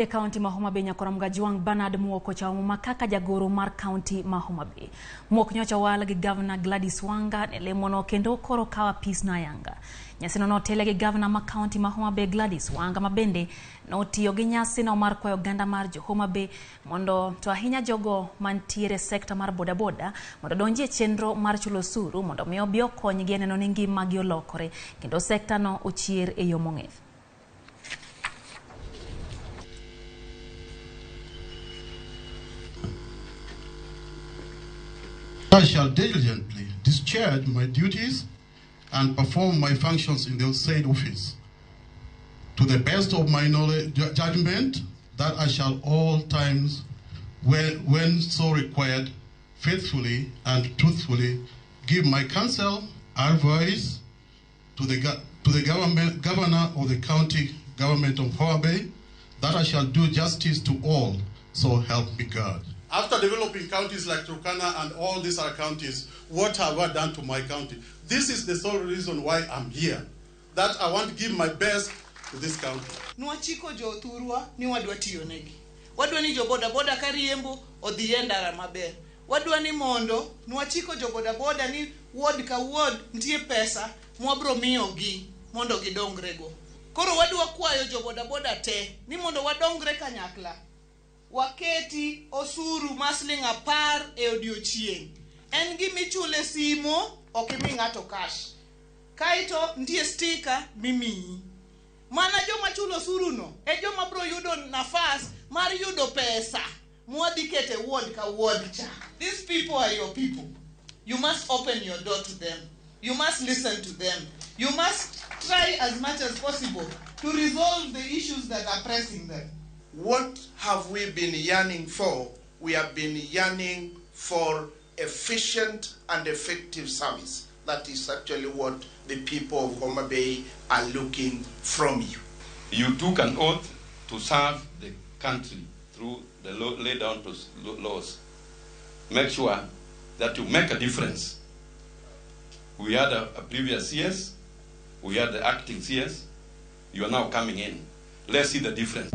E kaunti ma Homa Bay nyakora Mgajwang' Bernard Muok ochawo muma kaka jagoro mar kaunti ma Homa Bay. Muok nyocha owal gi Gavana Gladys Wanga ne lemono kendo koro kawo apis no ayanga. Nyasino notele gi Gavana ma kaunti ma Homa Bay Gladys Wanga ma bende notiyo gi nyasino mar kwayo oganda mar jo Homa Bay mondo to ahinya jogo mantiere sekta mar bodaboda mondo odonji e chenro mar chulo osuru mondo mi obi okonygi e neno ni ngimagi olokore kendo sekta no ochier e yo mong'ith. I shall diligently discharge my duties and perform my functions in the said office to the best of my knowledge, judgment, that I shall all times, when so required, faithfully and truthfully give my counsel, advice to the government, governor of the county government of Homa Bay, that I shall do justice to all, so help me God. After developing counties like Turkana and all these other counties, what have I done to my county? This is the sole reason why I'm here, that I want to give my best to this county. Nwachiko jo thurwa ni wadwa tiyo negi. Wadwa ni jo boda boda kariembo odhi e ndara maber. Wadwa ni mondo nwachiko jo boda boda ni ward ka ward nitie pesa mwabro miyogi mondo gidongrego. Koro wadwa kwayo jo boda boda te ni mondo wadongre kanyakla. Waketi osuru ma siling 10 e odiochieng'. En gimichule simo, ok imi ng'ato cash. Kaeto nitie sticker mimiyi. Mana joma chulo osuru no e joma bro yudo nafas mar yudo pesa mwadhi kete ward ka ward cha. These people are your people. You must open your door to them. You must listen to them. You must try as much as possible to resolve the issues that are pressing them. What have we been yearning for? We have been yearning for efficient and effective service. That is actually what the people of Homa Bay are looking from you. You took an oath to serve the country through the laid down laws. Make sure that you make a difference. We had a previous CS, we had the acting CS, you are now coming in. Let's see the difference.